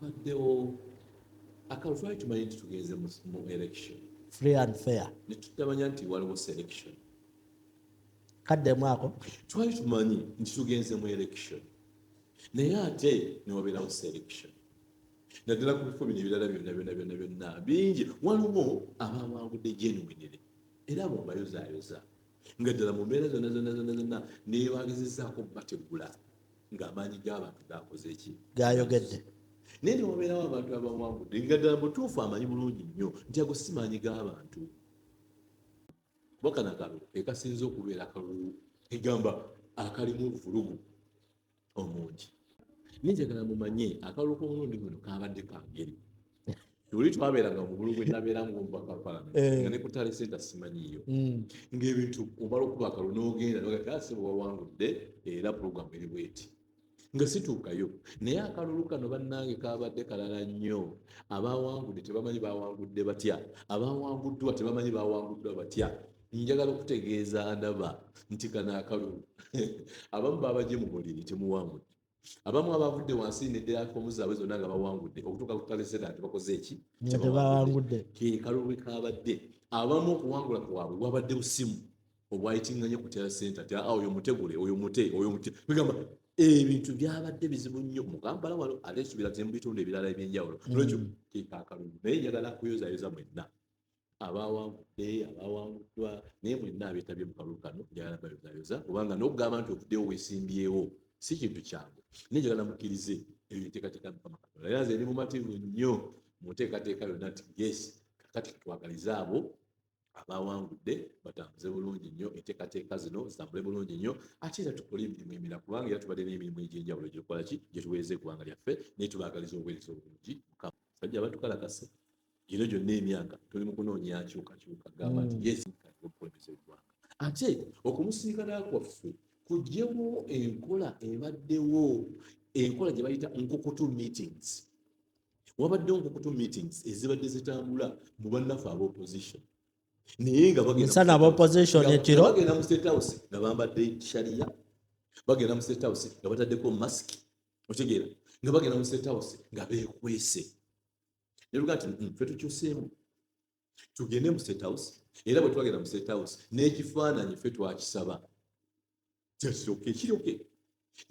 Wabaddewo akalulu. Twali tumanyi nti tugenze mu election free and fair, ne tutamanya nti waliwo selection. Kaddemu ako. Twali tumanyi nti tugenze mu election, naye ate newabeerawo selection, naddala ku bifo bino ebirala byonna byonna byonna byonna bingi. Waliwo abawangudde genuinely, era abo mbayozaayoza nga ddala mu mbeera zonna zonna zonna zonna nebagezezaako bategula ng'amaanyi g'abantu gakoze ki? Gayogedde. Naye newabeerawo abantu abawangudde nga ddala mutuufu amanyi bulungi nnyo nti ago si maanyi g'abantu. Kuba kano akalulu ekasinza okubeera akalulu egamba akalimu vulugu omungi. Naye njagala mumanye, akalulu k'omulundi guno kabadde kangeri. Oli twabeeranga mu bululu bwe nabeeramu omubaka wa palamenti nga ne ku tally center simanyiyo, ng'ebintu omala okuba akalulu n'ogenda nogakasi wawangudde, era puroguramu eri bweti nga situukayo. Naye akalulu kano, bannange, kabadde kalala nnyo. Abawangudde tebamanyi bawangudde batya, abawanguddwa tebamanyi bawanguddwa batya. Njagala okutegeeza ndaba nti kano akalulu abamu babajje mu buliri temuwangudde, abamu abavudde wansi neddera fomu zaabwe zonna nga bawangudde, okutuuka ku tally center nti bakoze eki? Nga tebawangudde. Ke kalulu kabadde abamu okuwangula kwabwe wabadde busimu obwayitinganye ku tally center ti, "Ah, oyo mutegule, oyo mute, oyo mute." Bigamba ebintu byabadde bizibu nnyo mu Kampala wano, ate nsuubira nti ne mu bitundu ebirala ebyenjawulo. Nolwekyo keeka akalulu, naye njagala kuyozayoza mwenna abawangudde, abawanguddwa, naye mwenna abeetabye mu kalulu kano, njagala bayozayoza, kubanga n'okugamba nti ovuddewo weesimbyewo si kintu kyangu. Naye njagala mukkirize eyo enteekateeka ya Mukama Katonda, era nze ndi mumativu nnyo mu nteekateeka yonna nti yes, kakati twagalize abo abawangudde batambuze bulungi nnyo, enteekateeka zino zitambule bulungi nnyo. Ate era tukole emirimu emirala, kubanga era tubadde n'emirimu egy'enjawulo gyetukola ki, gye tuweereza eggwanga lyaffe, naye tubaagaliza obuweereza obulungi. Mukama sajja batukalakase gino gyonna emyaka tuli mu kunoonya kyukakyuka, gamba nti yes, obukulembeze eggwanga, ate okumusinkana kwaffe kuggyewo enkola ebaddewo, enkola gye bayita nkukutu meetings. Wabaddewo nkukutu meetings ezibadde zitambula mu bannaffe aba opposition, naye nga bagenda Misana aba opposition, ekiro? Nga bagenda mu State House nga bambadde sharia, bagenda mu State House nga bataddeko masiki, otegeera, nga bagenda mu State House nga beekwese. Neluga nti, ffe tukyuseemu, tugende mu State House." Era bwe twagenda mu State House n'ekifaananyi ffe twakisaba, kyasooka ekiryoke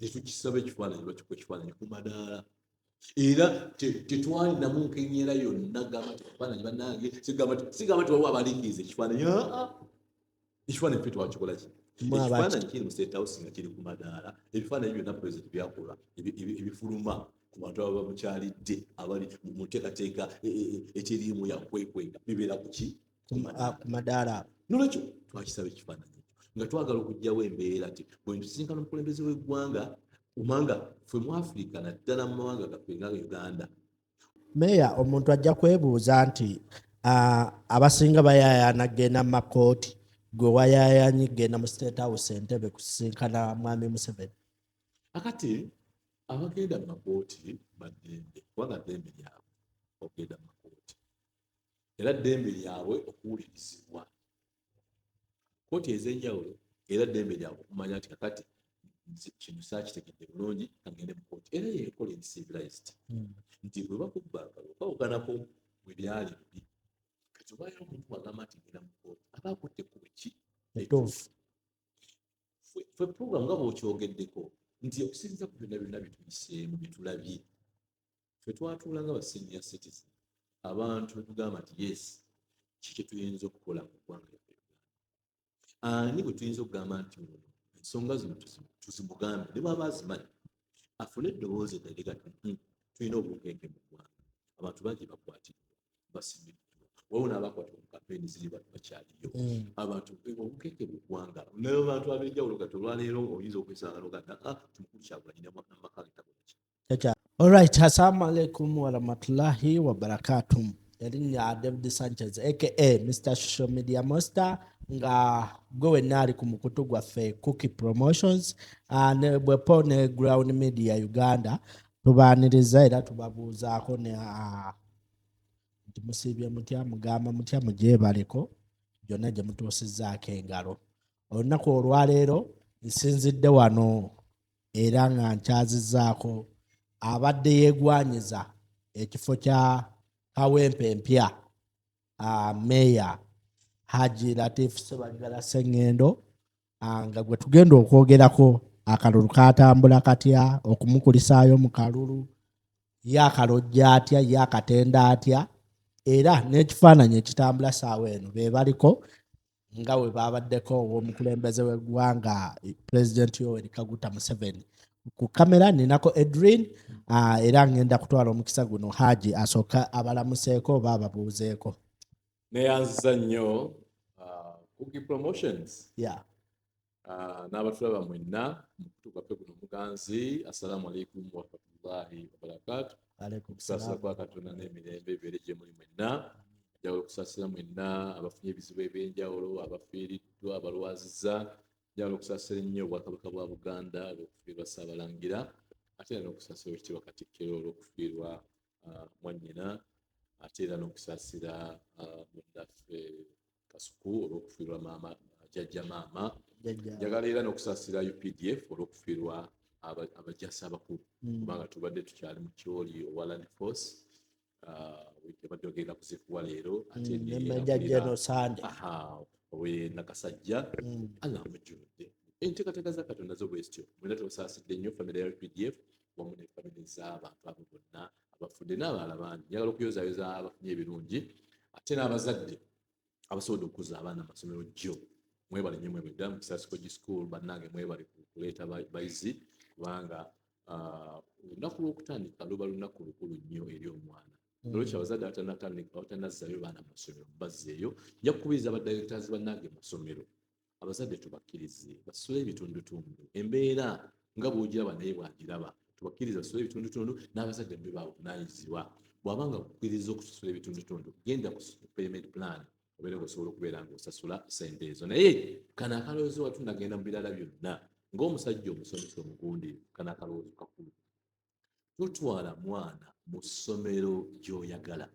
ne tukisaba ekifaananyi, bakikuba ekifaananyi ku madaala, era tetwalinamu nkenyera yonna gamba nti ekifaananyi, bannange, sigamba nti waliwo abaliikiriza ekifaananyi. Aa, ekifaananyi ffe twakikola ki? Mwe Ekifaananyi kiri mu State House nga kiri ku madaala. Ebifaananyi byonna President byakola ebifuluma ku bantu ababa bamukyalidde abali mu nteekateeka eteriimu yakwekweka bibeera ku ki? Ku madaala. Ku madaala. Nolwekyo twakisaba ekifaananyi ekyo nga twagala okuggyawo embeera nti bwe ntusisinkana omukulembeze w'eggwanga, kubanga ffe mu Afirika, naddala mu mawanga gaffe nga Uganda. Meeya, omuntu ajja kwebuuza nti abasinga bayayaana kugenda mu makooti, gwe wayaayanye kugenda mu State House Entebe kusisinkana mwami Museveni. Akati abagenda mu makooti baddembe, kubanga ddembe lyabwe okugenda mu makooti, era ddembe lyabwe okuwulirizibwa kooti ez'enjawulo, era ddembe lyabwe okumanya nti kakati nze kino saakitegedde bulungi, kagende mu kooti. Era yenkola eri civilized nti bwe bakubba akalulu kawukanako bwe byali biri, kati obayo omuntu wagamba nti ngenda mu kooti, aba akutte ekkubo ki? Ettuufu. Ffe program nga bw'okyogeddeko nti okusinziira ku byonna byonna byetuyiseemu, byetulabye, ffe twatuula nga ba senior citizen, abantu netugamba nti yes, ki kyetuyinza okukola mu ggwanga lyaffe Uganda? Ani bwe tuyinza okugamba nti ono ensonga zino tuzimugambe, ne bwaba azimanyi afune eddoboozi eddala gati, tulina obunkenke mu ggwanga, abantu bangi bakwatiddwa, basibiddwa, waliwo n'abakwatibwa mu kampeyini ziri bakyaliyo, abantu obunkenke mu ggwanga n'abantu ab'enjawulo." Kati olwaleero oyinza okwesanga nogamba, "Ah, timukulu Kyagulanyi namaka ge takola ki." Alright, assalamu alaikum warahmatullahi wabarakatuh. Erinnya David Sanchez aka Mr Social Media Monster, nga gwe wenna ali ku mukutu gwaffe Cookie Promotions, ne bwepo ne Ground Media Uganda, tubaaniriza era tubabuuzaako ne nti musiibye mutya, mugamba mutya, mugyebaleko gyonna gye mutuusizzaako engalo. Olunaku olwaleero nsinzidde wano era nga nkyazizzaako abadde yeegwanyiza Ekifo kya Kawempe Empya, Meeya Haji Latif Ssebaggala Ssengendo, nga gwe tugenda okwogerako akalulu katambula katya, okumukulisaayo mu kalulu, ye akalojja atya, ye akatenda atya, era n'ekifaananyi ekitambula saawa eno be baliko nga we babaddeko ow'omukulembeze w'eggwanga, Pulezidenti Yoweri Kaguta Museveni. Ku kamera ninako Edrin, era ngenda kutwala omukisa guno Haji asooka abalamuseeko oba ababuuzeeko. Neyanziza nnyo Cookie Promotions n'abatulaba mwenna mukutu gwaffe guno omuganzi. Assalamu alaikum warahmatullahi wabarakatu. Okusaasira kwa Katonda n'emirembe bibeere gye muli mwenna. Njagala okusaasira mwenna abafunye ebizibu ebyenjawulo, abafiiriddwa, abalwaziza. Njagala okusaasira ennyo Obwakabaka bwa Buganda olw'okufiirwa Ssaabalangira, ate era n'okusaasira Owekitiibwa Katikkiro olw'okufiirwa mwannyina, ate era n'okusaasira munnaffe Kasuku olw'okufiirwa maama, jjajja maama. Njagala era n'okusaasira UPDF olw'okufiirwa abajasi abakulu, kubanga tubadde tukyali mu kyoli owa Land Force, ebadde ogenda kuziikuwa leero, ate owe Nakasajja. Allah amujjuludde. Enteekateeka za Katonda zo bwe zityo. Mwena tubasaasidde nnyo, famire ya UPDF wamu ne famire z'abantu abo bonna abafudde n'abalala bangi. Njagala okuyozaayoza abafunye ebirungi, ate n'abazadde abasobodde okukuza abaana mu masomero jjo, mwebale nnyo, mwebale ddala. Mu Kisasikogi School, bannange, mwebale kuleeta bayizi, kubanga olunaku lw'okutandika luba lunaku lukulu nnyo eri omwana. Nolwekyo abazadde abatanazzaayo baana mu masomero, bazzeeyo. Nja kukubiriza abadirectors bannange mu masomero, abazadde tubakkirize basule ebitundutundu. Embeera nga bw'ogiraba naye bw'agiraba, tubakkirize basule ebitundutundu, n'abazadde mbe babuvunaanyizibwa. Bw'abanga kukkiriza okusasula ebitundutundu, genda ku payment plan, obeere ng'osobola okubeera ng'osasula sente ezo. Naye kano akalowoozo, watu nagenda mu birala byonna, ng'omusajja omusomesa omugundiivu, kano akalowoozo kakulu: totwala mwana mu ssomero gy'oyagala,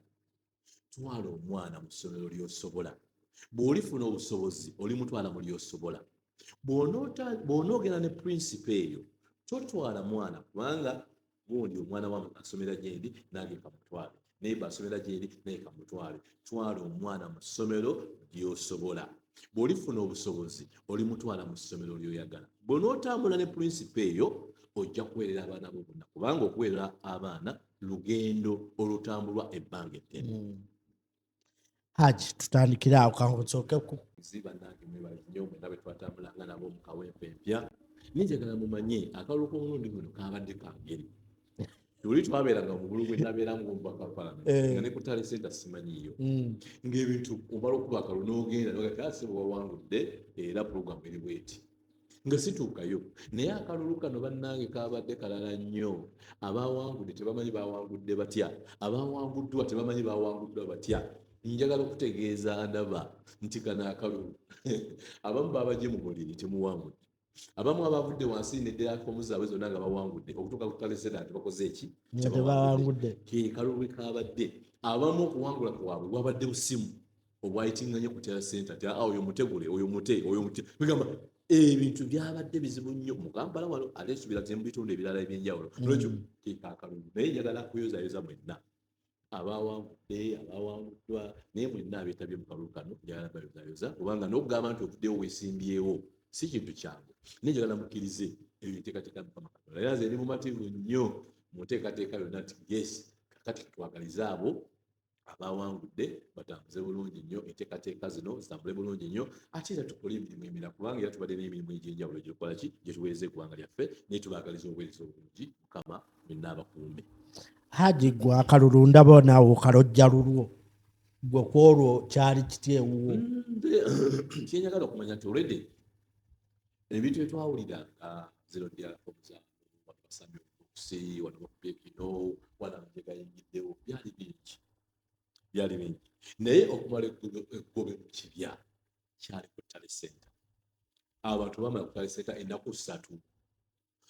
twala omwana mu ssomero ly'osobola. Bw'olifuna obusobozi, olimutwala mu ly'osobola. Bw'onoogenda ne principle eyo, totwala mwana kubanga gundi omwana wa asomera gyendi, nange kamutwale, neighbor asomera gyendi, naye kamutwale. Twala omwana mu ssomero ly'osobola. Bw'olifuna obusobozi, olimutwala mu ssomero ly'oyagala. Bw'onootambula ne principle eyo, ojja kuweerera abaana bo bonna, kubanga okuweerera abaana lugendo olutambulwa ebbanga eddene. Haji, tutandikire awo, kansooke ku Bannange, mwebale nnyo mwenna bwe twatambulanga nabo mu Kawempe Empya. Ninjagala mumanye akalulu k'omulundi guno kabadde kangeri. Oli twabeeranga mu bululu bwe nabeeramu omubaka wa palamenti, nga ne ku tally center simanyiiyo, ng'ebintu omala okuba akalulu n'ogenda nogati ase wawangudde, era puroguramu eri bweti, nga situukayo. Naye akalulu kano, bannange, kabadde kalala nnyo. Abawangudde tebamanyi bawangudde batya, abawanguddwa tebamanyi bawanguddwa batya. Njagala okutegeeza ndaba nti kano akalulu, abamu babajje mu buliri, temuwangudde. Abamu abavudde wansi neddera fomu zaabwe zonna nga bawangudde, okutuuka ku tally center nti bakoze eki? Tebawangudde. Ke kalulu kabadde. Abamu okuwangula kwabwe bwabadde busimu obwayitinganye ku tally center nti aa, oyo mutegule, oyo mute, oyo mute. Bigamba ebintu byabadde bizibu nnyo mu Kampala wano, ate nsuubira nti mu bitundu ebirala ebyenjawulo. Nolwekyo keeka akalulu, naye njagala kuyozayoza mwenna abawangudde, abawanguddwa, naye mwenna abeetabye mu kalulu kano, njagala bayozayoza, kubanga n'okugamba nti ovuddewo weesimbyewo si kintu kyangu. Naye njagala mukkirize eyo enteekateeka ya Mukama Katonda. Era nze ndi mumativu nnyo mu nteekateeka yonna nti yes, kakati twagalize abo abawangudde batambuze bulungi nnyo, enteekateeka zino zitambule bulungi nnyo, ate era tukole emirimu emirala, kubanga era tubadde n'emirimu egy'enjawulo gyetukola ki, gyetuweereza eggwanga lyaffe. Naye tubaagaliza obuweereza obulungi. Mukama mwenna abakuume. Haji, gwe akalulu ndaba naawe okalojja lulwo, gwe ku olwo kyali kiti ewuwo? Kyenjagala okumanya nti already ebintu byetwawulira nga zero ddala, wano basambye obukisi, wano bakubye kino, wano amagye gayingiddewo, byali bingi, byali bingi. Naye okumala eggobe mu kibya kyali ku tally center. Abantu bamala ku tally center ennaku 3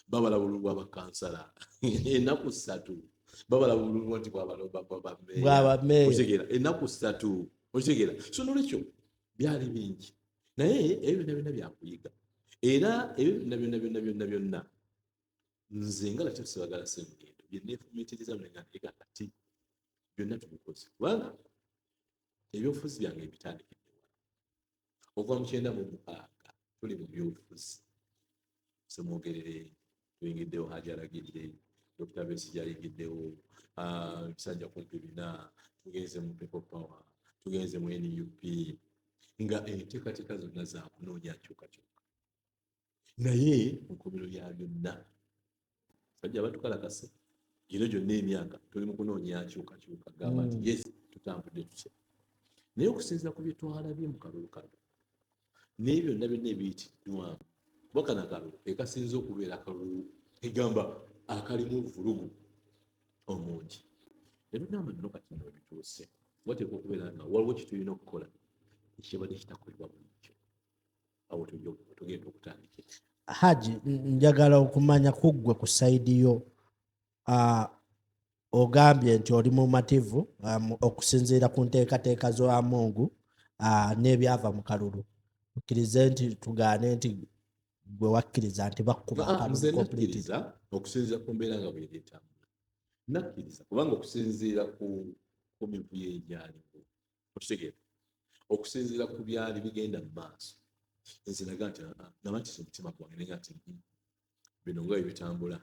babala bululu bwabakansala, ennaku 3 babala bululu nti bwabameeya. Okitegeera? Ennaku 3, okitegeera? So nolwekyo byali bingi, naye ebyo byonna byonna byakuyiga. Era ebyo byonna byonna byonna byonna byonna, nze nga Latif Sebagala Ssemugendo, bye neefumiitiriza, naye kakati Byonna tubikoze kubanga ebyobufuzi byange bitandikidde wano okuva mu 96. Tuli mu byobufuzi. Semwogerere tuyingiddewo, Haji alagidde, Dr Besigye ayingiddewo, ebisanja kumpi 4. Tugenze mu People Power, tugenze mu NUP, nga enteekateeka zonna zakunoonya nkyukakyuka. Naye mu nkomerero ya byonna, sajja batukalakase gino gyonna emyaka tuli mu kunoonya nkyukakyuka, gamba nti yes, tutambudde tutya. Naye okusinziira ku bye twalabye mu kalulu kano naye byonna byonna ebiyitiddwamu, kuba kano akalulu ekasinza okubeera akalulu egamba akalimu vulugu omungi, netugamba nno kati no ebituuse wateekwa okubeera nga waliwo kyetulina okukola ekibadde kitakolebwa bulijjo. Awo tugenda okutandikira. Haji, njagala okumanya kuggwe ku side yo. Ogambye nti oli mumativu okusinziira ku nteekateeka z'Amungu n'ebyava mu kalulu. Okkirize nti tugaane nti gwe wakkiriza nti bakkuba Nze nakkiriza okusinziira ku mbeera nga bweri etambula. Nakkiriza kubanga okusinziira ku mivuyo egyaliwo, okitegeera, okusinziira ku byali bigenda mu maaso, nze naga nti namatiza omutima gwange nenga nti bino nga bwe bitambula,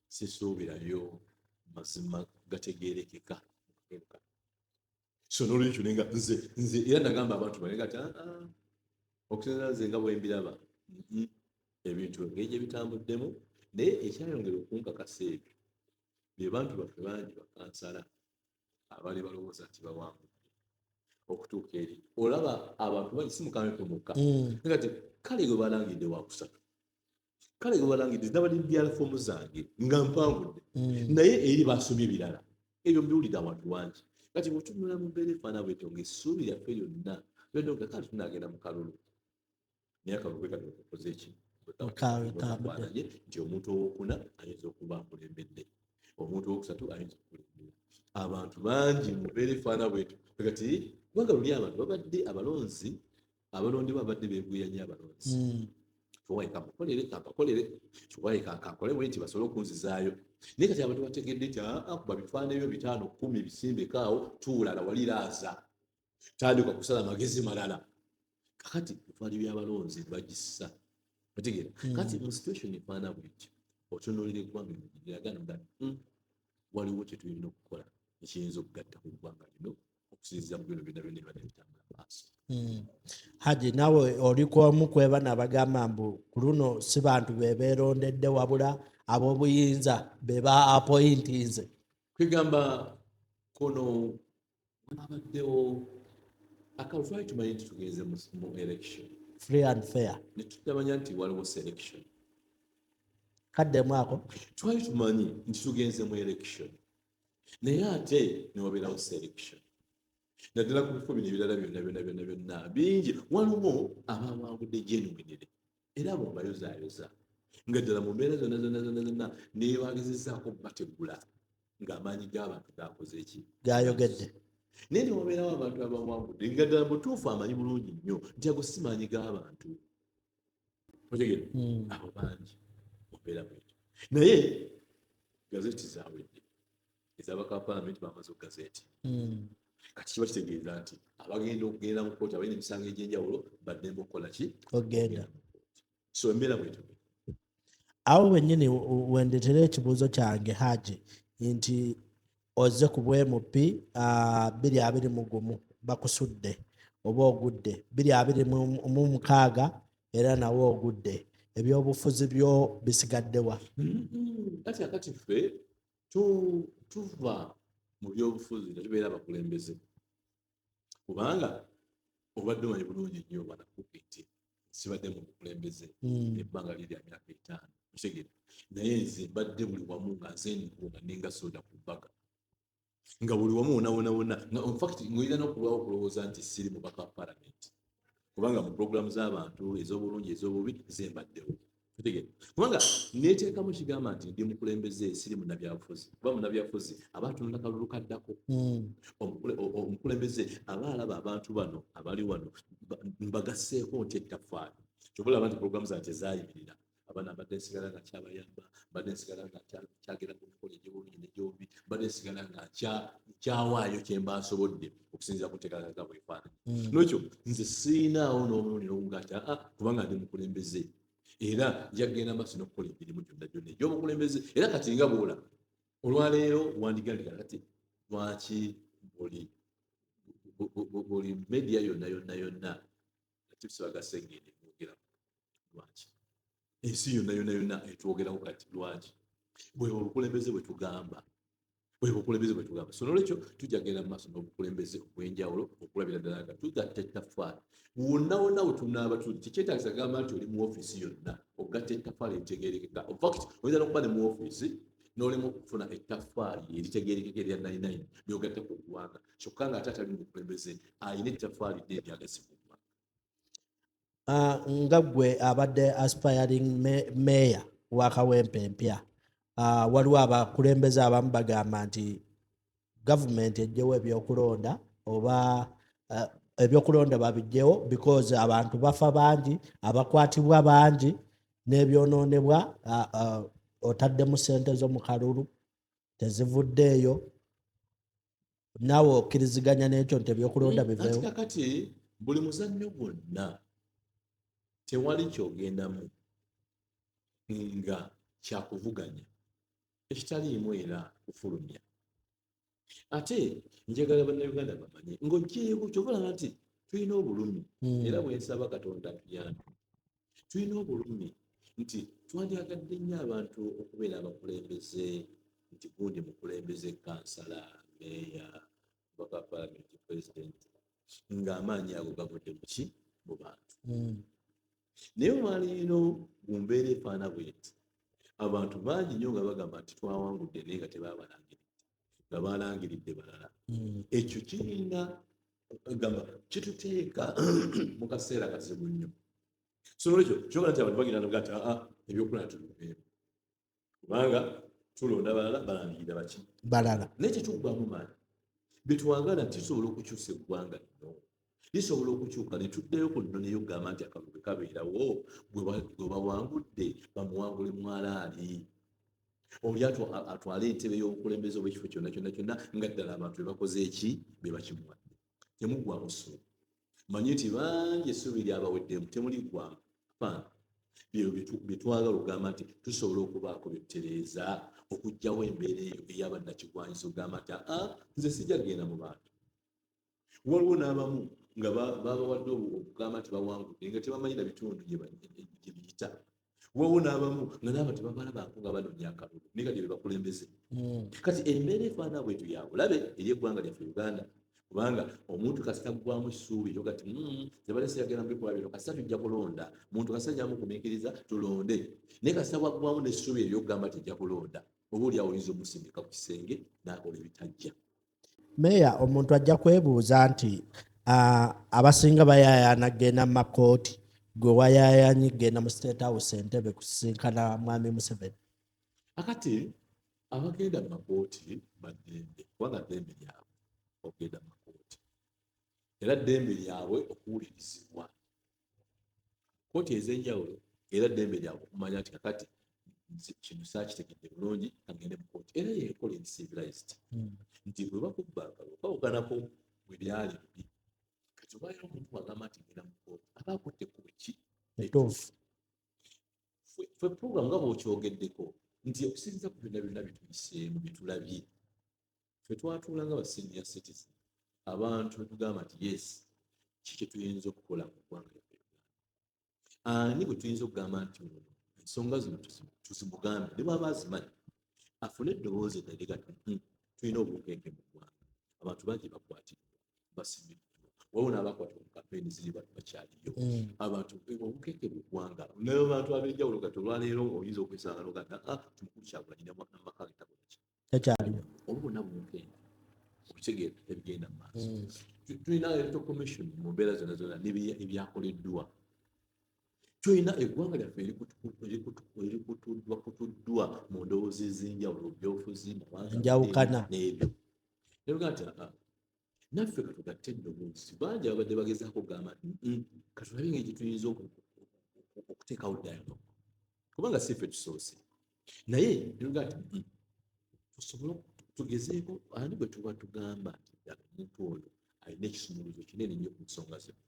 sisuubirayo mazima gategeerekeka. So nolwekyo nenga nze era nagamba abantu bange nga ti okusinziira nze nga bwembiraba, ebintu engeri gye bitambuddemu. Naye ekyayongera okunkakasa ebyo be bantu baffe bangi, bakansala abaali balowooza nti bawangudde, okutuuka eri olaba abantu bangi si mukampe mukka nga ti kale gwe balangidde wakusatu, kale gwe balangidde nabadde mbyala foomu zange nga mpangudde, naye eri basomye birala. Ebyo mbiwulidde abantu bangi. Kati bwetunula mu mbeera efaana bwetyo, ngaessuubi lyaffe lyonna byonna nga kale tunagenda mu kalulu, naye akalulu kwe kati okukoze eki kafaananye nti omuntu owokuna ayinza okuba akulembedde, omuntu owokusatu ayinza okukulembera. Abantu bangi mu mbeera efaana bwetyo kati, kubanga luli abantu babadde abalonzi abalondebwa babadde beeguya nnyo abalonzi. Kiwayi kamukolere, kampakolere, kiwayi kankole bwe nti basobole okunzizaayo. Naye kati abantu bategedde nti aa, kuba bifaananyi ebyo 5 10 bisimbekaawo, tuulala waliraaza tandika kusala magezi malala. Kakati etwali byabalonzi bagissa, otegeera? Kati mu situation efaana bwetyo, otunuulira eggwanga lino liraga nga waliwo kye tulina okukola ekiyinza okugatta ku ggwanga lino okusinziira ku bino byonna byonna ebibadde bitambula maaso. Haji, naawe oli kwomu kwebana abagamba mbu ku luno si bantu be beerondedde, wabula ab'obuyinza be ba appointinze. Kwegamba kuno wabaddewo akalulu. Twali tumanyi nti tugenze mu election free and fair, ne tutamanya nti waliwo selection. Kaddemu ako. Twali tumanyi nti tugenze mu election, naye ate newabeerawo selection, naddala ku bifo bino ebirala byonna byonna byonna byonna bingi. Waliwo abawangudde genuinely, era abo mbayozaayoza nga ddala mu mbeera zonna zonna zonna zonna nebagezezaako bategula ng'amaanyi g'abantu gakoze eki? Gayogedde. Naye newabeerawo abantu abawangudde nga ddala butuufu amanyi bulungi nnyo nti ago si maanyi g'abantu, otegere? Abo bangi mu mbeera bwetyo. Naye gazeti zawedde, ezabaka ba palamenti bamaze okugazeti. Kati kiba kitegeeza nti abagenda okugenda mu kooti abalina emisango egy'enjawulo baddembe okukola ki? Ogenda. Mu kooti. So embeera bwetyo. Awo wennyini wendetera ekibuuzo kyange, Haji, nti ozze ku bwa MP 2021, bakusudde oba ogudde, 2026 era nawe ogudde. Ebyobufuzi byo bisigaddewa? Kati akati ffe tuva mu byobufuzi ne tubeera abakulembeze, kubanga obadde omanyi bulungi nnyo banakupi nti sibadde mu bukulembeze ebbanga liri lya myaka 5, okitegeera? Naye nze mbadde buli wamu nga nze ndiwo, nga ninga soda ku mbaga, nga buli wamu wona wona wona, nga infact ng'olina n'okulwawo okulowooza nti siri mubaka wa palamenti, kubanga mu puroguramu z'abantu ez'obulungi ez'obubi nze mbaddewo, otegeera? Kubanga neeteekamu kigamba nti ndi mukulembeze, siri munnabyabufuzi, kuba munnabyabufuzi aba atunula kalulu kaddako. Omukulembeze aba alaba abantu bano abali wano mbagasseeko nti ettaffaali. Kyova olaba nti puroguramu zange tezayimirira. Abaana mbadde nsigala nga nkyabayamba, mbadde nsigala nga nkyagenda ku mikolo egy'obulungi n'egyobubi, mbadde nsigala nga nkyawaayo kye mba nsobodde okusinziira ku nteekateeka bw'efaanana. Nolwekyo nze siinaawo n'omulundi n'ogumu nti aa, kubanga ndi mukulembeze era nja kugenda maaso n'okukola emirimu gyonna gyonna egy'obukulembeze. Era kati nga bw'olaba olwaleero, wandigalira kati lwaki buli media yonna yonna yonna atibusibagasengende mwogeraku? Lwaki ensi yonna yonna yonna etwogerako kati? Lwaki? Bwe obukulembeze bwe tugamba, bwe bukulembeze bwe tugamba. So nolwekyo tujja kugenda mu maaso n'obukulembeze obw'enjawulo okulabira ddala nga tugatta ettaffaali wonna wonna we tunaaba tuli. Tekyetaagisa gamba nti oli mu ofiisi yonna ogatta ettaffaali eritegeerekeka. In fact, oyinza n'okuba ne mu ofiisi n'olema okufuna ettaffaali eritegeerekeka erya 99 lyogatta ku ggwanga, kyokka ng'ate atali mu bukulembeze alina ettaffaali ddene lyagasse ku ggwanga. Nga ggwe abadde aspiring mayor wa Kawempe empya, waliwo abakulembeze abamu bagamba nti gavumenti ejjewo ebyokulonda oba ebyokulonda babijjewo because abantu bafa bangi, abakwatibwa bangi n'ebyonoonebwa. Otaddemu sente zo mu kalulu, tezivuddeeyo. Naawe okkiriziganya n'ekyo nti ebyokulonda Anti biveewo? Kakati buli muzannyo gwonna tewali kyogendamu nga kyakuvuganya ekitaliimu era kufulumya. Ate njagala Bannayuganda bamanye ng'oggyeeko kyobalaba nti tulina obulumi, era bwe nsaba Katonda atuyambe. Tulina obulumi nti twandyagadde nnyo abantu okubeera abakulembeze, nti gundi mukulembeze, kansala, meeya, mubaka wa palamenti, pulezidenti, ng'amaanyi ago gavudde muki? Mu bantu. Naye olwaleero mu mbeera efaana bweti, abantu bangi nnyo nga bagamba nti twawangudde, naye nga tebabalangiridde, nga balangiridde balala. Ekyo kirina gamba kituteeka mu kaseera kazibu nnyo. So nolwekyo kyobola nti abantu bagenda noga nti aa, ebyokulonda tubiveemu kubanga tulonda balala, balangirira baki? Balala. Naye tetuggwamu maanyi. Byetwagala tusobola okukyusa eggwanga lino, lisobola okukyuka ne tuddayo ku nnono ey'okugamba nti akalulu bwe kabeerawo, gwe bawangudde bamuwangule mwalaali, oli atwale entebe y'obukulembeze oba ekifo kyonna kyonna kyonna nga ddala abantu be bakoze eki? Be bakimuwadde. Temuggwamu ssuubi. Manye nti bangi essuubi lyabaweddemu, temuliggwamu. Apaana, byebyo byetwagala okugamba nti tusobola okubaako byetutereeza okuggyawo embeera eyo ey'abannakigwanyizi okugamba nti aa, nze sijja kugenda mu bantu. Waliwo n'abamu nga babawadde okugamba nti bawangudde nga tebamanyi na bitundu gye biyita. Waliwo n'abamu nga n'abantu tebabalabako nga banoonya akalulu, naye kati be bakulembeze. Kati embeera efaanana bwetyo ya bulabe eri eggwanga lyaffe Uganda, kubanga omuntu kasita aggwamu essuubi eryo kati tebale siyagenda mu bikolwa bino, kasita tujja kulonda muntu, kasita jamugumiikiriza tulonde. Naye kasita bwaggwamu n'essuubi eryokugamba nti ejja kulonda, oba oli awo oyinza omusindika ku kisenge n'akola ebitajja. Meeya, omuntu ajja kwebuuza nti abasinga bayaayaana kugenda mu makooti, gwe wayaayanye kugenda mu State House Entebe kusisinkana mwami Museveni. Akati abagenda mu makooti baddembe, kubanga ddembe lyabwe okugenda mu makooti, era ddembe lyabwe okuwulirizibwa kooti ez'enjawulo, era ddembe lyabwe okumanya nti kakati kino saakitegedde bulungi, kagende mu kooti. Era yekola eri civilized nti bwe bakubba akalulu kawukanako bwe byali bibi. Kati obayo omuntu bwagamba nti ngenda mu kooti, aba akutte ekkubo ki? Ettuufu. Ffe program nga bw'okyogeddeko nti okusinziira ku byonna byonna byetuyiseemu, byetulabye, ffe twatuula nga ba senior citizen, abantu netugamba nti yes, ki kyetuyinza okukola mu ggwanga lyaffe Uganda? Ani bwe tuyinza okugamba nti ono ensonga zino tuzimugambe, ne bwaba azimanyi afune eddoboozi eddala gati, tulina obunkenke mu ggwanga, abantu bangi bakwatiddwa, basimiddwa, waliwo n'abakwatibwa mu kampeyini ziri bakyaliyo. Abantu obunkenke mu ggwanga n'abantu ab'enjawulo. Kati olwaleero oyinza okwesanga nogamba, ah, timukulu Kyagulanyi namaka ge takola ki? Takyaliyo. Olwo bwonna bunkenke, okitegeera ebigenda mu maaso. Tulina electoral commission mu mbeera zonna zonna ebyakoleddwa. Tulina eggwanga lyaffe erikutuddwa kutuddwa mu ndowooza ez'enjawulo, byobufuzi, mawanga Njawukana. n'ebyo. Nebuga nti aa, naffe katugatte eddoboozi. Bangi ababadde bagezaako okugamba nti, katulabe engeri gye tuyinza okuteekawo dialogue." Kubanga si ffe tusoose, naye netugaa nti tusobole tugezeeko ani bwe tuba tugamba nti ddala omuntu oyo alina ekisumuluzo kinene nnyo ku nsonga zino.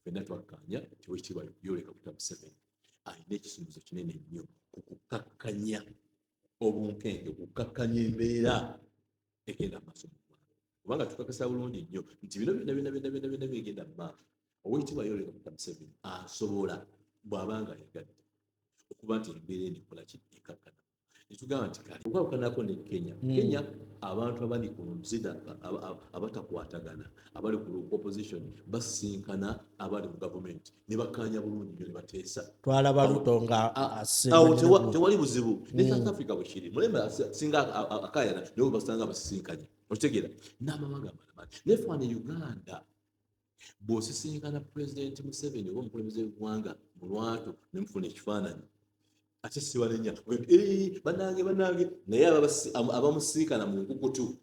Ffenna twakkaanya nti Oweekitiibwa Yoweri Kaguta Museveni alina ekisumuluzo kinene nnyo ku kukakkanya obunkenke, okukkakkanya embeera egenda mu maaso mu ggwanga, kubanga tukakasa bulungi nnyo nti bino byonna byonna byonna byonna byonna bigenda mu maaso, Oweekitiibwa Yoweri Kaguta Museveni asobola, bw'aba nga ayagadde, okuba nti embeera eno ekola ki, ekakkana. Netugamba nti kale okwawukanako ne Kenya, Kenya abantu abali ku nzida abatakwatagana, abali ku opposition basisinkana abali mu gavumenti ne bakkaanya bulungi nnyo ne bateesa. Twalaba Ruto nga awo tewali buzibu. Ne South Africa bwe kiri, mulembe singa akayana naye basanga basisinkanye, okitegeera, n'amawanga amalala mangi. Naye ffe wano e Uganda, bw'osisinkana Pulezidenti Museveni oba omukulembeze w'eggwanga mu lwatu ne mufuna ekifaananyi, ate sibanenya, "Bannange, bannange," naye abamusinkana mu nkukutu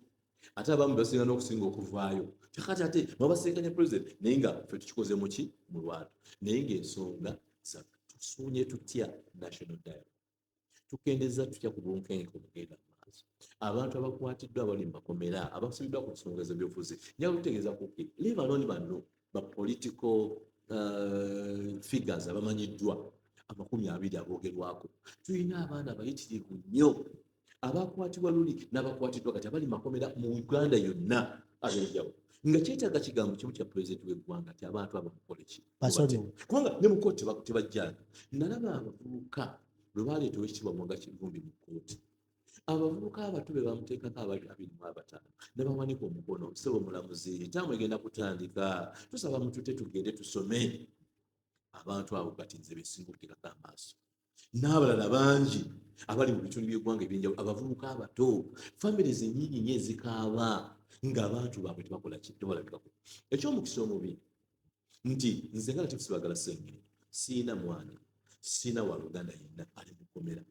ate abamu basinga n'okusinga okuvaayo. Tekati ate mwabasinkanye pulezidenti, naye nga ffe tukikoze muki, mu lwatu. Naye ng'ensonga tusuunye tutya national dialogue, tukendeza tutya ku bunkenke obugenda mu maaso, abantu abakwatiddwa, abali mu makomera, abasibiddwa ku nsonga z'ebyobufuzi. Njagala okutegeeza kuki, leave alone bano ba political figures abamanyiddwa 20 aboogerwako, tulina abaana bayitirivu nnyo abakwatibwa luli n'abakwatiddwa kati abali makomera mu Uganda yonna ab'enjawulo, nga kyetaaga kigambo kimu kya pulezidenti w'eggwanga nti abantu abo mukole ki? Basonyiwe. Kubanga ne mu kooti tebajjanga. Nalaba abavubuka lwe baleeta Owekitiibwa Mwanga Kivumbi mu kkooti, abavubuka abato be bamuteekako abali 25 ne bawanika omukono, "Ssebo omulamuzi, taamu egenda kutandika, tusaba mutute tugende tusome." Abantu abo kati nze besinga okuteekako amaaso, n'abalala bangi abali mu bitundu by'eggwanga ebyenjawulo, abavubuka abato, families nyingi nnyo ezikaaba ng'abantu baabwe tebakola ki, tebalabikako. Ekyomukisa omubi nti nze nga Latif Sibagala Sengendo siina mwana, siina waluganda yenna ali mu kkomera,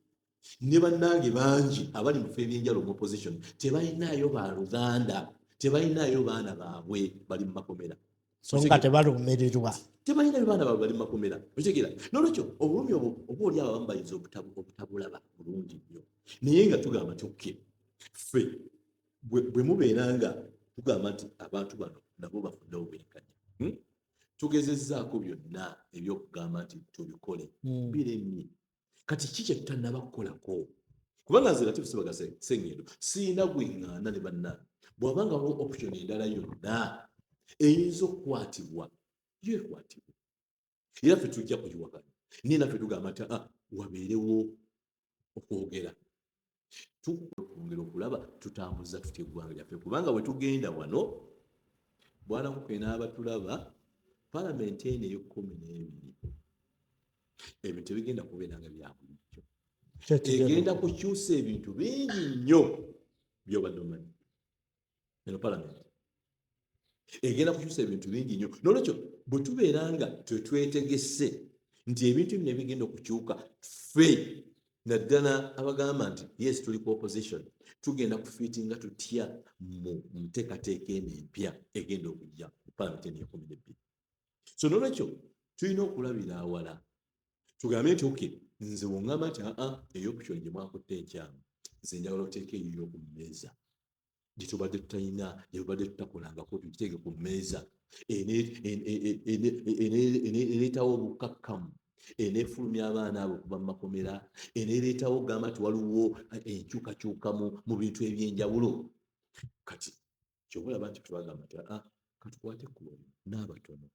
ne bannange bangi abali mu bifo ebyenjawulo mu opposition tebalinaayo baluganda, tebalinaayo baana baabwe bali mu makomera. So nga tebalumirirwa. Tebalina baana baabwe bali mu makomera, okitegeera? Nolwekyo obulumi obwo oba oli awo abamu bayinza obutabulaba bulungi nnyo, naye nga tugamba nti okay, ffe bwe mubeera nga tugamba nti abantu bano nabo bafune obwenkanya, Tugezezzaako byonna ebyokugamba nti tubikole, biremye. Kati ki kye tutannaba kukolako? Kubanga nze Latif Sibaga Sengendo siina gweŋŋaana ne bannange, bw'abanga waliwo option endala yonna eyinza okukwatibwa, yo ekwatibwa, era ffe tujja kugiwakanya. Naye naffe tugamba nti wabeerewo okwogera, tukwongera okulaba tutambuza tutya eggwanga lyaffe, kubanga bwe tugenda wano bwana kuke n'abatulaba palamenti eno ey'e12, ebintu tebigenda kubeera nga bya bulijjo. Egenda kukyusa ebintu bingi nnyo byobadde omanyi. Eno palamenti egenda kukyusa ebintu bingi nnyo. Nolwekyo bwe tubeera nga tetwetegese nti ebintu bino ebigenda okukyuka, ffe naddala abagamba nti yes, tuli ku opposition, tugenda kufiitinga tutya mu nteekateeka eno empya egenda okujja mu palamenti eno ye12? So nolwekyo tulina okulabira awala, tugambe nti okay, nze bwongamba nti aa eyo option gye mwakutte enkyamu, nze njagala oteeka eyiyo ku mmeeza gye tubadde tutalina, gye tubadde tutakolangako, tugiteeke ku mmeeza eneetawo obukkakkamu, eneefulumya abaana abo okuva mu makomera, eneereetawo okugamba nti waliwo enkyukakyuka mu bintu ebyenjawulo. Kati kyoba olaba nti twagamba nti aa katukwate ekkubo n'abatono,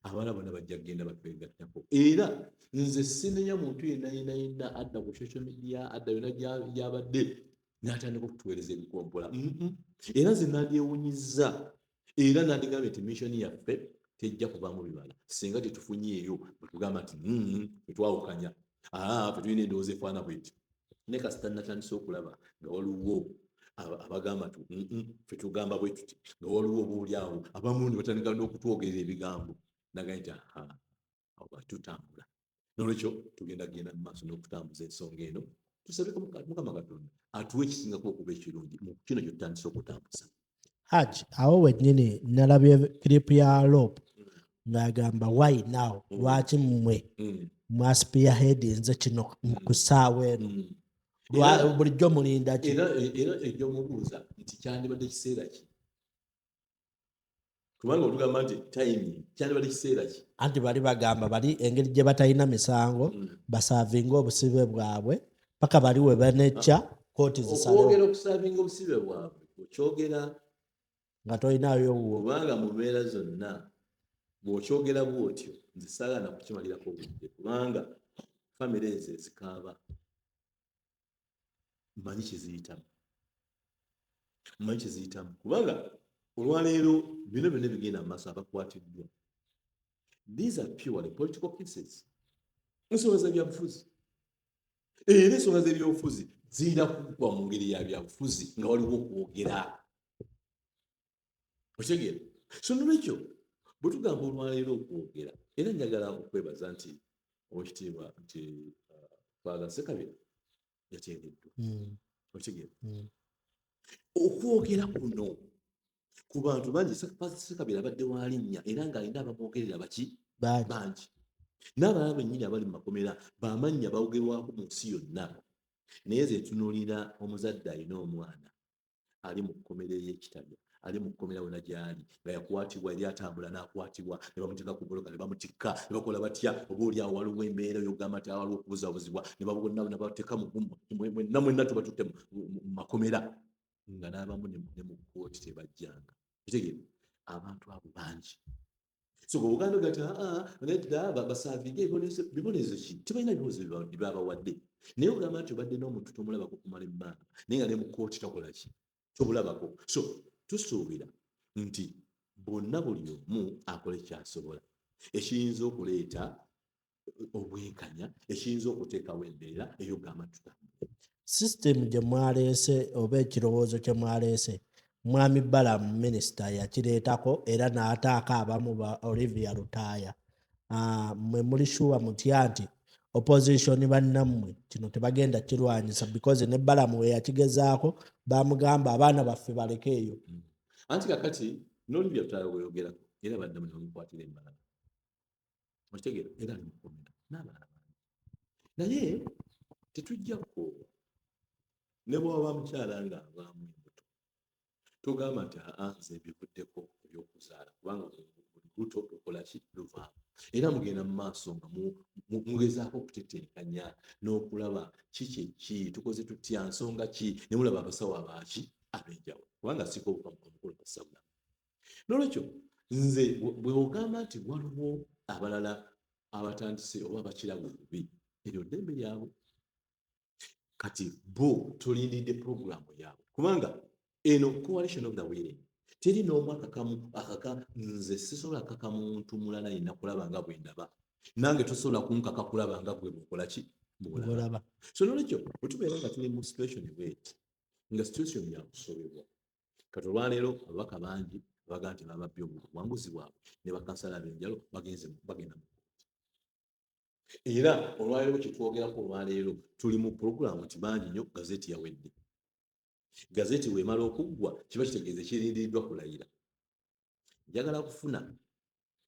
abalala bonna bajja kugenda batwegattako. Era nze sinenya muntu yenna yenna yenna adda ku social media, adda yonna gyabadde n'atandika okutuweereza ebikompola. Era nze nandyewunyizza, era nandigambye nti mission yaffe tejja kuvaamu bibala singa tetufunyeeyo bwe tugamba nti tetwawukanya, fe tulina endowooza efaana bweti. Naye kasita natandise okulaba nga waliwo abagamba nti ffe tugamba bwe tuti, nga waliwo oba oli awo abamu ne batandika n'okutwogerera ebigambo, nagaye nti aha, awo tutambula. Nolwekyo tugenda genda mu maaso n'okutambuza ensonga eno. Tusabe Mukama Katonda atuwe ekisingako okuba ekirungi mu kino kye tutandise okutambuza. Hajj, awo wennyini nalabye clip ya LOP ng'agamba, "Why now? Lwaki mmwe?" Mwaspearheadinze kino ku ssaawa eno. Bulijjo mulinda ki? Era ejjomubuuza nti kyandibadde kiseera ki, kubanga otugamba nti timing, kyandibadde kiseera ki? Anti bali bagamba bali engeri gye batalina misango, baservinga obusibe bwabwe paka bali we banecca kooti zisalewo. Okwogera okuservinga obusibe bwabwe okyogera nga tolinayo wuwo. Kubanga mu mbeera zonna bw'okyogera bw'otyo, nze saagala kukimalirako budde, kubanga famire ezo ezikaaba mmanyi kyeziyitamu, mmanyi kyeziyitamu, kubanga olwaleero bino byonna ebigenda mu maaso, abakwatiddwa, these are purely political cases, ensonga za byabufuzi. Era ensonga z'ebyobufuzi zirina kugwa mu ngeri ya byabufuzi nga waliwo okwogera, okitegeera? So nolwekyo bwe tugamba olwaleero okwogera, era njagala okwebaza nti owekitiibwa nti Father Sekabira yateereddwa. Okitegeera? Okwogera kuno ku bantu bangi, Father Sekabira abadde walinnya era ng'alina abamwogerera baki? Bangi. Bangi, n'abalala bennyini abali mu makomera bamannya boogerwako mu nsi yonna. Naye ze tunuulira omuzadde alina omwana ali mu kkomera ey'ekitabya, ali mu kkomera wona gy'ali nga yakwatibwa, eri atambula n'akwatibwa ne bamuteeka ku mmotoka ne bamutikka ne bakola batya, oba oli awo waliwo embeera ey'okugamba nti waliwo okubuzaabuzibwa ne babonna ne bateeka mwenna mwenna tubatutte mu makomera, nga n'abamu ne mu kkooti tebajjanga. Kitegeera, abantu abo bangi. So bwe Buganda gati aa nedda, baservinga ebibonerezo ki? Tebalina bibonerezo bye babawadde. Naye ogamba nti obadde n'omuntu tomulabako kumala ebbanga, naye nga ne mu kkooti takola ki, tobulabako. So tusuubira nti bonna buli omu akole kyasobola ekiyinza okuleeta obwenkanya, ekiyinza okuteekawo embeera ey'okugamba tutambule. System gye mwaleese oba ekirowoozo kye mwaleese, mwami Balamu minisita yakireetako era n'ataako abamu ba Olivia Lutaaya. Mmwe muli sure mutya nti opposition bannammwe kino tebagenda kirwanyisa? Because ne Balamu we yakigezaako bamugamba abaana baffe baleke eyo. Anti kakati n'Olivia Lutaaya weyogerako era baddamu ne bamukwatira embalala, okitegeera? Era ali mukomera n'abalala bangi, naye tetujja kukoowa. Ne bw'aba mukyala ng'avaamu embuto, togamba nti aa nze mbivuddeko ebyokuzaala, kubanga buli lubuto lukola ki? Luvaamu. Era mugenda mu maaso nga mugezaako okutetenkanya n'okulaba ki kyeki tukoze tutya, nsonga ki, ne mulaba abasawo abaaki ab'enjawulo, kubanga sika omukolo kasabula. Nolwekyo nze bwe ogamba nti waliwo abalala abatandise oba abakiraba obubi, eryo ddembe lyabwe. Kati bo tulindidde puroguramu yaabwe, kubanga eno coalition of the willing teri n'omu akakamu akaka. Nze sisobola kaka muntu mulala yenna kulaba nga bwe ndaba, nange tosobola kunkaka kulaba nga gwe bwokola ki, bwolaba. Olaba. So nolwekyo bwe tubeera nga tuli mu situation bweti, nga situation yakusobebwa, kati olwaleero ababaka bangi abaga nti bababbye obuwanguzi bwabwe ne bakansala ab'enjalo bagenze bagenda mu kkooti. Era olwaleero kyetwogerako, olwaleero tuli mu puroguramu nti bangi nnyo gazeti yawedde. Gazeti bwemala okuggwa kiba kitegeeza ekirindiriddwa kulayira. Njagala kufuna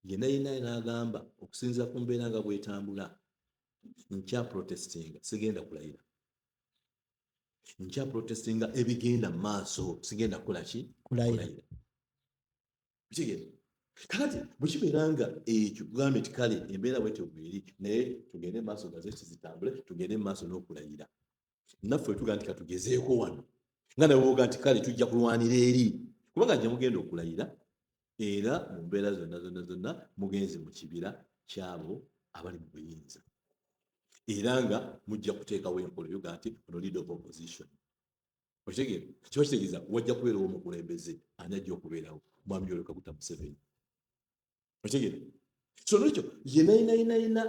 yenna yenna n'agamba okusinziira ku mbeera nga bwetambula, nkya protestinga, sigenda kulayira, nkya protestinga ebigenda mu maaso, sigenda kukola ki? Kulayira. Kitegeera? Kakati bwe kibeera nga ekyo kugambye nti kale embeera bwetyo bweri, naye tugende mu maaso, gazeti zitambule, tugende mu maaso n'okulayira. Naffe tugaa nti katugezeeko wano, nga nawe boga nti kale tujja kulwanira eri, kubanga gye mugenda okulayira era mu mbeera zonna zonna zonna mugenze mu kibira kyabo abali mu buyinza, era nga mujja kuteekawo enkola yoga nti ono leader of opposition. Okitegeera? Kiba kitegeeza wajja kubeerawo omukulembeze. Ani ajja okubeerawo? Mwami Yoweri Kaguta Museveni. Okitegeera? So nolwekyo yenna yenna yenna yenna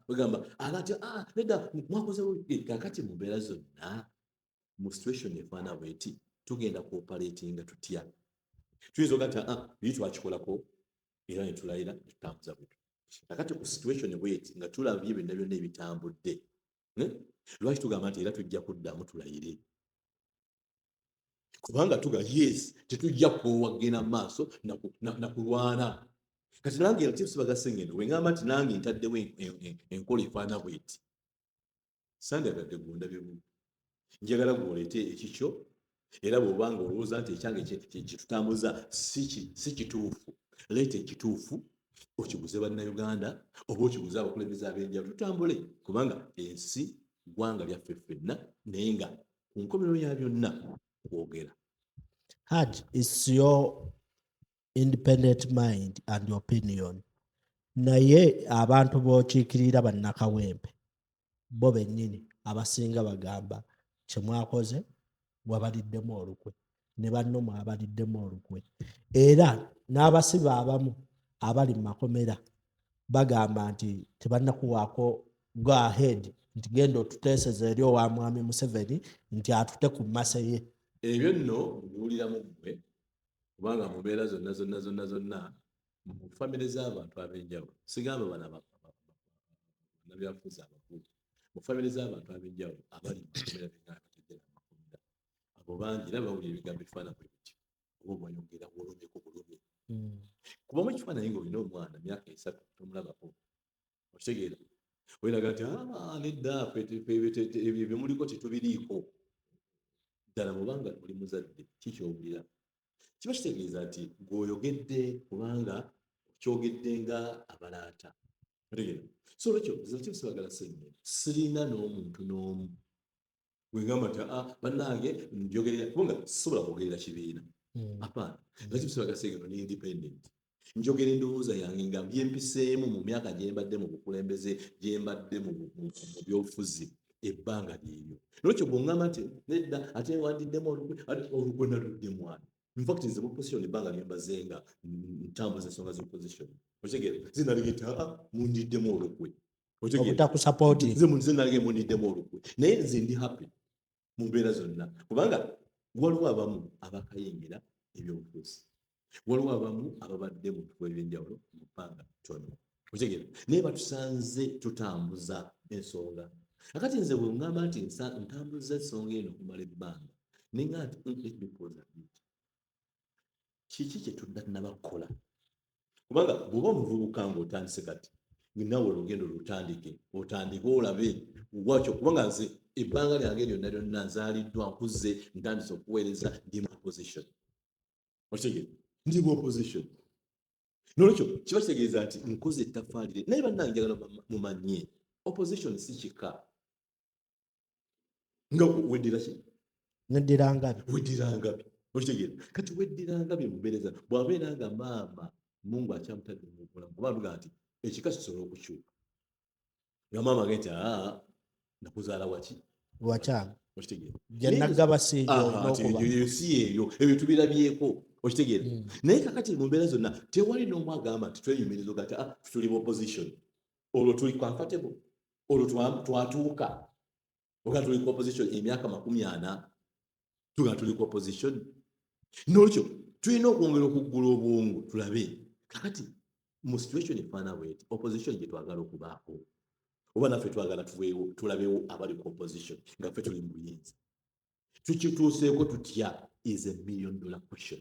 ogamba agati nedda mwakoze bubi. Kakati mu mbeera zonna, mu situation efaana bweti, tugenda kuoperatinga tutya? Tuyinza oga nti biri twakikolako era ne tulayira ne tutambuza bwetu. Kakati ku situation bweti nga tulabye byonna byonna ebitambudde, Lwaki tugamba nti era tujja kuddamu tulayire? Kubanga tuga yes, tetujja kukoowa kugenda mu maaso nakulwana. Kati nange Latif Ssebaggala Ssengendo bwe ŋŋamba nti nange ntaddewo enkola efaana bweti, sandyagadde gundabye bubi. Njagala gwoleete ekikyo, era bw'obanga olowooza nti ekyange kyetutambuza si kituufu, leeta ekituufu okiguze Bannayuganda oba okiguze abakulembeze ab'enjawulo, tutambule, kubanga ensi ggwanga lyaffe ffenna. Naye nga ku nkomerero ya byonna kwogera. Hajj, it's your independent mind and opinion, naye abantu b'okiikirira, Bannakawempe, bo bennyini abasinga bagamba kyemwakoze wabaliddemu olukwe, ne banno mwabaliddemu olukwe, era n'abasibe abamu abali mu makomera bagamba nti tebannakuwaako go ahead nti genda otuteeseza eri owa Mwami Museveni nti atute ku mmase ye. Ebyo nno biwuliramu ggwe, kubanga mu mbeera zonna zonna zonna zonna, mu famire z'abantu ab'enjawulo, sigamba bano bannabyabufuzi abakulu, mu famire z'abantu ab'enjawulo abali mu makomera, bengana bateddera amakomera, abo bangi era bawulira ebigambo ebifaana bwe bityo, oba obayogera wolomyeko bulumi. Kubamu ekifaananyi ng'olina omwana myaka 3 tomulabako, okitegeera? Oyinaga nti, "Ah, nedda, ebyo byemuliko tetubiriiko ddala." Mubanga oli muzadde, kikyowulira kiba kitegeeza nti gweoyogedde, kubanga okyogedde nga abalaata, otegeera? So olwekyo nze Ssebaggala Ssengendo sirina n'omuntu n'omu gwegamba nti, "Ah, bannange, njogerera," kubanga sisobola kwogerera kibiina. Apaana, Latif Ssebaggala Ssengendo ni independent, njogera endowooza yange nga byempiseemu mu myaka gye mbadde mu bukulembeze, gye mbadde mu byobufuzi ebbanga lyeryo. Nolwekyo bw'oŋŋamba nti nedda, ate wandiddemu olukwe, ate olukwe naluddemu ani? Infact nze mu opposition, ebbanga lyembaze nga ntambuza ensonga z'opposition, okitegeera, zinalege nti, aa, mundiddemu olukwe, okitegeera? Obutakusapoti. Nze nalege mundiddemu olukwe, naye nze ndi happy mu mbeera zonna, kubanga waliwo abamu abakayingira ebyobufuzi, waliwo abamu ababadde mu bifo ebyenjawulo mu bbanga ttono, okitegeera, naye batusanze tutambuza ensonga. Akati nze bwe ŋŋamba nti ntambuza ensonga eno okumala ebbanga, neŋŋamba nti, let me pause a bit. Kiki kye tudda kukola?" Kubanga bw'oba omuvubuka ng'otandise kati, naawe olugendo lutandike, otandike olabe wakyo, kubanga nze ebbanga lyange lyonna lyonna nzaaliddwa, nkuze, ntandise okuweereza, ndi mu opposition, okitegeera? Ndi mu opposition. Nolwekyo kiba kitegeeza nti nkoze ettafaalire. Naye bannange, njagala mumanye opposition si kika nga weddira ki? Neddira ngabi. Weddira ngabi, okitegeera? Kati weddira ngabi mu mbeereza bw'abeera nga maama Mungu akyamutadde mu bulamu, kuba tugaa nti ekika kisobola okukyuka nga maama agee nti, "Aa, nakuzaala waki?" Wakyamu. Okitegeera? Gye naggaba siijo Aha, nti n'okuba. Eyo si eyo, ebyo tubirabyeko, okitegeera? Naye kakati mu mbeera zonna tewali n'omu agamba nti twenyumiriza oga nti, "Ah, tuli mu opposition, olwo tuli comfortable, olwo twatuuka." Oga tuli ku opposition emyaka 40, tuga tuli ku opposition. Nolwekyo tulina okwongera okuggula obwongo, tulabe kakati mu situation efaana bweti, opposition gye twagala okubaako, oba naffe twagala tuveewo tulabewo abali ku opposition nga ffe tuli mu buyinza, tukituuseeko tutya is a million dollar question.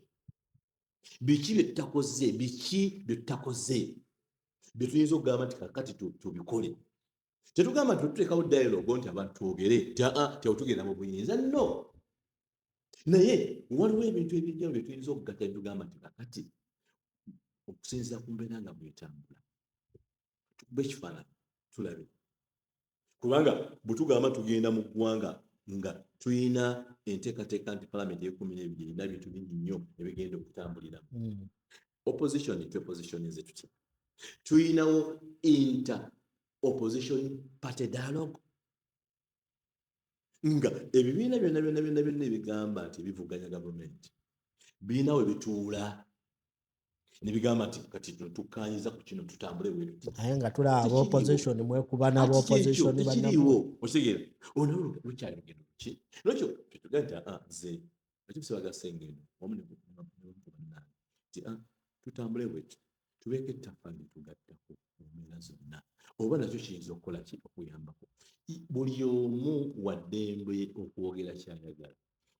Biki bye tutakoze? Biki bye tutakoze bye tuyinza okugamba nti kakati tubikole? Tetugamba nti tuteekawo dialogue nti abantu twogere nti aa, tewatugenda mu buyinza, no. Naye waliwo ebintu ebyenjawulo bye tuyinza okugatta ne tugamba nti kakati okusinziira ku mbeera nga bwetambula, tukube ekifaananyi tulabe. Kubanga bwe tugamba tugenda mu ggwanga nga tulina enteekateeka nti palamenti ey'e12 erina ebintu bingi nnyo ebigenda okutambuliramu, opposition twepositioninze tutya? Tulinawo inter opposition party dialogue nga ebibiina byonna byonna byonna byonna ebigamba nti bivuganya gavumenti birina we bituula ne bigamba nti kati tukkanyiza ku kino, tutambule bwe tuti. Naye nga tulaba Tekiriiwo. Opposition mwekuba n'aba Ati kyekyo, opposition bannammwe. Tekiriiwo, okitegeera? Olwo lukyali lugendo ki? Lwekyo tetugaa nti, aa, nze Latif Ssebaggala Ssengendo wamu ne bannange nti, "Ah, tutambule bweti, tubeeko ettaffaali lye tugattako mu mbeera zonna," oba nakyo kiyinza okukola ki? Okuyambako. Buli omu waddembe okwogera kyayagala,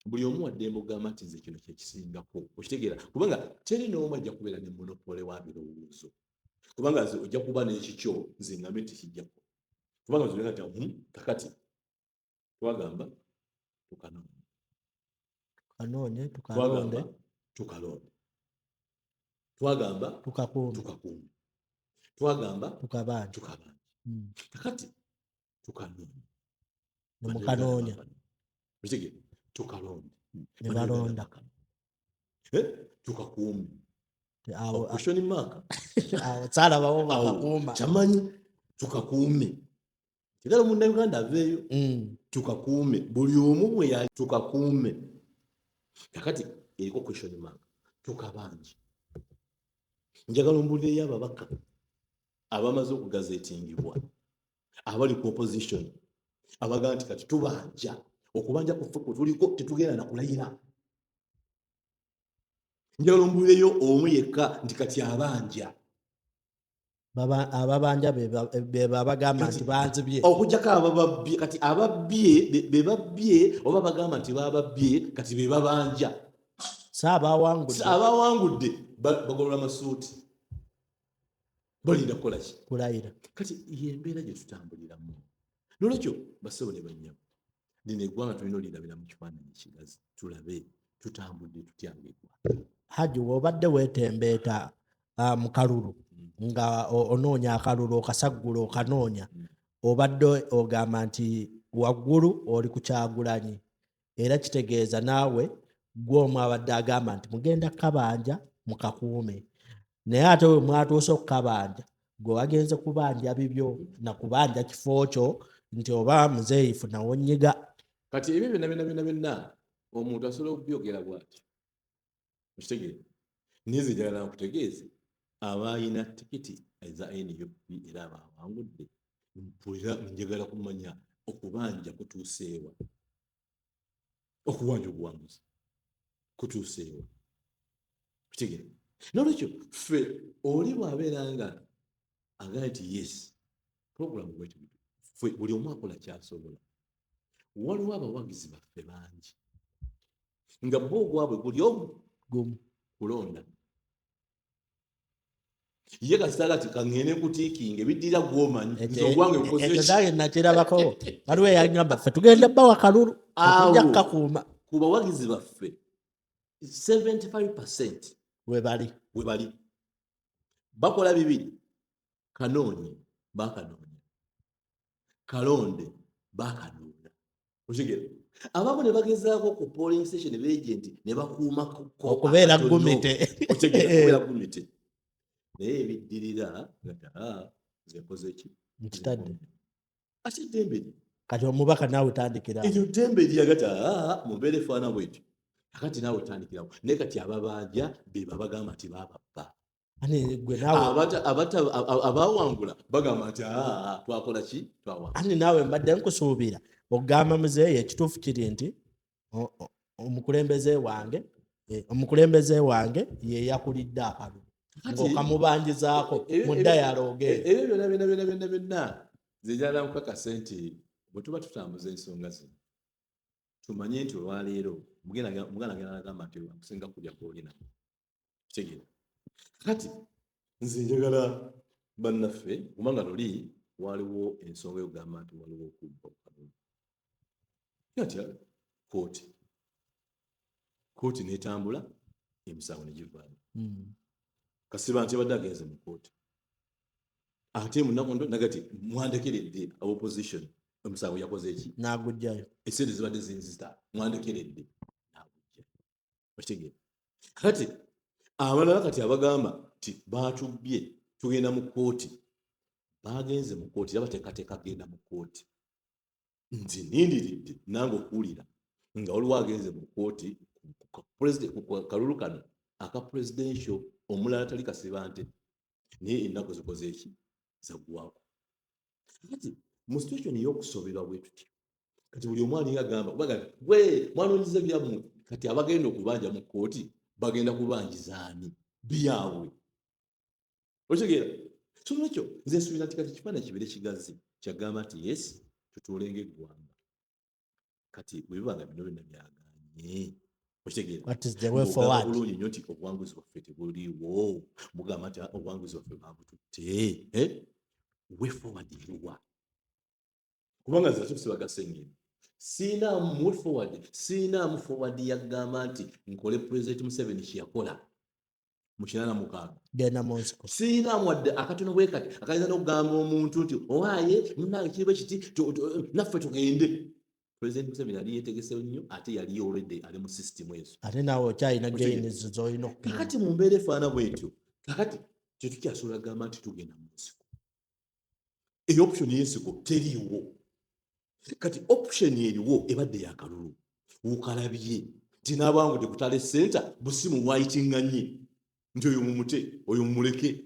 buli omu waddembe okugamba nti nze kino kyekisingako, okitegeera? Kubanga teri n'omu ajja kubeera ne monopoly wa birowoozo. Kubanga nze ojja kuba n'ekikyo, nze ngambe nti kijja kukola, kubanga nze nti kakati twagamba tukanoonye. Tukanoonye, tukalonde. Twagamba tukalonde, twagamba tukakuume, tukakuume, twagamba tukabanja, tukabanja. Kakati tukanoonye. Ne mukanoonya. Okitegeera? Tukalonde. Ne balonda. Eh, tukakuume. Awo question mark. Awo saalabawo Awo, bakakuuma. Kyamanyi tukakuume, kigala munnayuganda aveeyo. Tukakuume, buli omu bwe yali tukakuume, kakati eriko question mark. Tukabanje. Njagala ombulireyo ababaka abamaze okugazetingibwa abali ku opposition abagamba nti kati tubanja, okubanja kuffe kwe tuliko tetugenda nakulayira. Njagala ombulireyo omu yekka nti kati abanja. Ababanja be babagamba nti banzibye. Okuggyako abababbye. Kati ababbye be babbye oba bagamba nti bababbye, kati be babanja. Si abawangudde. Abawangudde bagolola masuuti, balinda kukola ki? Kulayira. Kati yembeera gye tutambuliramu. Nolwekyo basebo ne bannyabo, lino eggwanga tulina olirabira mu kifaananyi ekigazi, tulabe tutambudde tutya ng'eggwanga. Haji, w'obadde weetembeeta mu kalulu nga onoonya akalulu, okasaggula, okanoonya, obadde ogamba nti waggulu oli ku Kyagulanyi, era kitegeeza naawe gwe omu abadde agamba nti mugenda kukabanja mukakuume, naye ate we mwatuuse okukabanja, gwe wagenze kubanja bibyo na kubanja kifo kyo nti oba muzeeyifu nawo nyiga. Kati ebyo byonna byonna byonna byonna omuntu asobola okubyogera bw'atyo, okitegeera? Naye nze njagala nkutegeeze, abalina tikiti eza NUP era abawangudde, mpulira njagala kumanya okubanja kutuuseewa, okubanja obuwanguzi kutuuseewa, okitegeera? Nolwekyo ffe oli bw'abeera nga agamba nti yes, program bweti, ffe buli omu akola kyasobola. Waliwo abawagizi baffe bangi nga bo ogwabwe guli omu gumu, kulonda. Ye kasita kati kaŋŋende kutiikinga, ebiddirira gwomanyi, nze ogwange nkoze Ekyo ki? nange nakirabako, waliwo eyagamba ffe tugenda bawa kalulu, tetujja Awo. kukakuuma. Ku bawagizi baffe 75 we bali. We bali bakola bibiri: kanoonye bakanoonya, kalonde bakanoonya. Okitegeera? Abamu ne bagezaako ku polling station agent ne bakuumako okubeera akatono. Gumite. Okitegeera? Okubeera gumite, naye ebiddirira nga aa, nze nkoze ki? Nkitadde. Ate eddembe lye. Kati omubaka naawe tandikira. Eryo ddembe lyagati aa, mu mbeera efaana bwetyo, akati naawe tandikirawo. Naye kati ababanja be babagamba nti bababba. Ani gwe naawe? Abawangula bagamba nti aa, twakola ki? Twawangula. Ani naawe mbadde nkusuubira okugamba muzeeyi ekituufu kiri nti omukulembeze wange ye yakulidde akalulu ng'okamubanjizaako mu dialogue eyo. Ebyo byonna byonna byonna byonna byonna nze njagala nkukakase nti bwe tuba tutambuza ensonga zino, tumanye nti olwaleero muganda agenda nagamba nti akusinga kulya kwolina. Kitegeera? Kati nze njagala bannaffe, kubanga luli waliwo ensonga yokugamba nti waliwo okubba okalulu, atya kooti netambula emisango negivaayo. Kasiba nti abadde agenze mu kooti, ate munaku nagati mwandekeredde opposition, omusango yakoze eki? N'agujjayo. Esente zibadde zinzita, mwandekeredde, nagujja. Okitegeera? Kati abalala kati abagamba nti batubbye, tugenda mu kooti, bagenze mu kooti era bateekateeka kugenda mu kooti. Nti nindiridde nange okuwulira nga waliwo agenze mu kooti ku kalulu kano aka presidential, omulala tali Kasibante, naye ennaku zikoze eki? Zaggwako. Kati mu situation ey'okusoberwa bwe tutyo, kati buli omu alinga agamba kubaga gwe mwanoonyeza byammwe. Kati abagenda okubanja mu kooti bagenda kubanjizaani byabwe? Okitegeera? So nolwekyo nze nsuubira nti kati ekifaananyi kibeere kigazi kyagamba nti yes, tutuule ng'eggwanga. Kati bwe biba nga bino byonna byaganye Okitegeera? What is the way Ng'ogamba forward? Bulungi nnyo nti obuwanguzi bwaffe tebuliiwo, mugamba nti, "Ah, obuwanguzi bwaffe babututte." Eh? Way forward eriwa? Kubanga nze atusibaga sengendo, siinaamu way forward, siinaamu forward yagamba nti nkole President Museveni kyeyakola mu 86. Genda mu nsiko. Siinaamu wadde akatono bwe kati akayinza n'okugamba omuntu nti owaaye munange kiribe kiti, naffe tugende. President Museveni yali yetegese nnyo, ate yali already ali mu system ezo. Ate naawe okyalina Okitegeera? gains z'olina okugenda. Kakati mu mbeera efaana bwetyo, kakati tetukyasobola kugamba nti tugenda mu nsiko. Eyo option y'ensiko teriiwo. Kati option eriwo ebadde yakalulu. Wukalabye nti n'abangudde ku tally center busimu bwayitinganye nti oyo mumute, oyo mumuleke,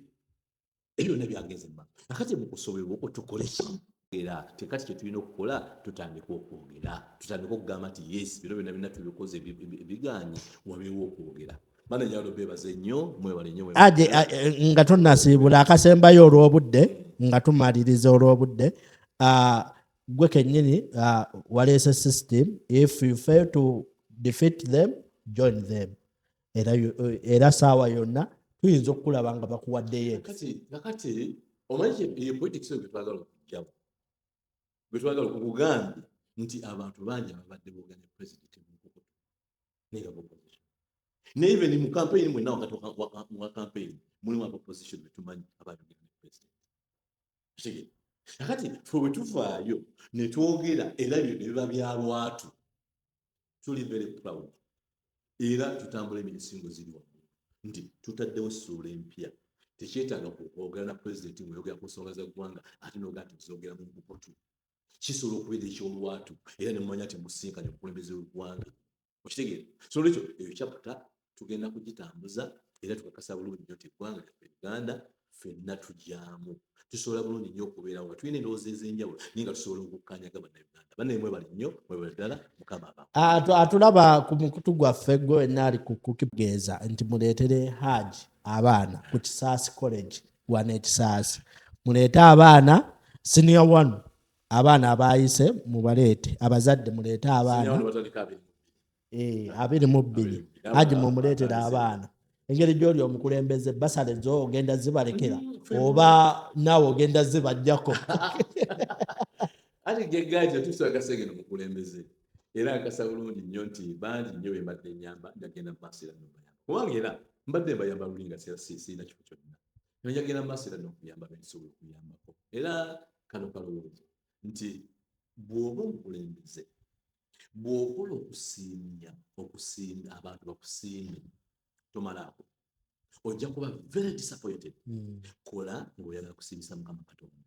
ebyo byonna byagenze mu maaso. Kakati mu kusoberwa okwo tukole ki? Era tekati kyetulina okukola, tutandike okwogera, tutandike okugamba nti yes, bino byonna byonna tubikoze, ebiganye wabeewo okwogera. Bana njagala obeebaze nnyo, mwebale nnyo, mwebale. Aje nga tonnasiibula, akasembayo olw'obudde, nga tumaliriza olw'obudde, gwe kennyini waleese system, if you fail to defeat them, join them. Era saawa yonna tuyinza okukulaba nga bakuwaddeyo. Kakati omanyi eyo politics eyo getwagala okugjawo, gwetwagala okukugambye nti abantu bangi ababadde boogera ne president mukukutu naye nga opposition, ne even mu campaign mwenna, wakati wa campaign mulimu aba opposition betumanyi abayogera ne president. Kitegeera? Kakati ffe bwe tuvaayo ne twogera, era byo ne biba bya lwatu, tuli very proud era tutambula emisingo ziri waggulu nti tutaddewo essuula empya. Tekyetaaga kwogera na pulezidenti ng'oyogera ku nsonga za ggwanga ate n'ogaa nti nzogera mu nkukutu. Kisobola okubeera ekyolwatu era ne mumanya nti musinkanye omukulembeze w'eggwanga. Okitegeera? So olwekyo eyo chapter tugenda kugitambuza era tukakasa bulungi nnyo nti eggwanga lyaffe Uganda ffenna tugyamu, tusobola bulungi nnyo okubeerawo nga tulina endowooza ez'enjawulo, naye nga tusobola okukkanyaga Bannayuganda. Bannaye, mwebale nnyo, mwebale ddala, Mukama aba Atulaba ku mukutu gwaffe, gwe wenna ali ku kukigeeza nti muleetere Haji abaana ku Kisaasi College wano ekisaasi, muleete abaana senior one, abaana abayise mubaleete, abazadde muleete abaana. Batandika 22. 22. 22. Haji, mumuleetere abaana. Engeri gy'oli omukulembeze, basale zo ogenda zibalekera oba naawe ogenda zibajjako? Ati gegaji atuusa gasegeno mukulembeze, era nkasa bulungi nnyo nti bangi nnyo be mbadde nyamba, njagenda mu maaso era nobayamba, kubanga era mbadde mbayamba luli nga sirina kifo kyonna. Njagenda mu maaso era n'okuyamba bensobola okuyambako. Era kano kalowoozo nti bw'oba omukulembeze, bw'okola okusiimya, okusiima abantu bakusiime, tomalaako, ojja kuba very disappointed. Kola ng'oyagala kusiimisa Mukama Katonda,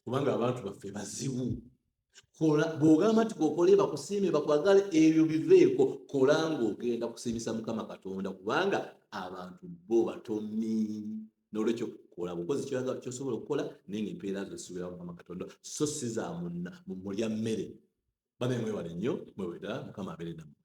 kubanga abantu baffe bazibu. Kola bw'ogamba nti kokole bakusiime bakwagale, ebyo biveeko. Kola ng'ogenda kusiimisa Mukama Katonda, kubanga abantu bo batoni. N'olwekyo kola bukozi kyosobola okukola, naye ngaempeera zo zisuubira Mukama Katonda, so si za munna mulya mmere. Bane, mwebale nnyo, mwebale ddala, Mukama abeere nammwe.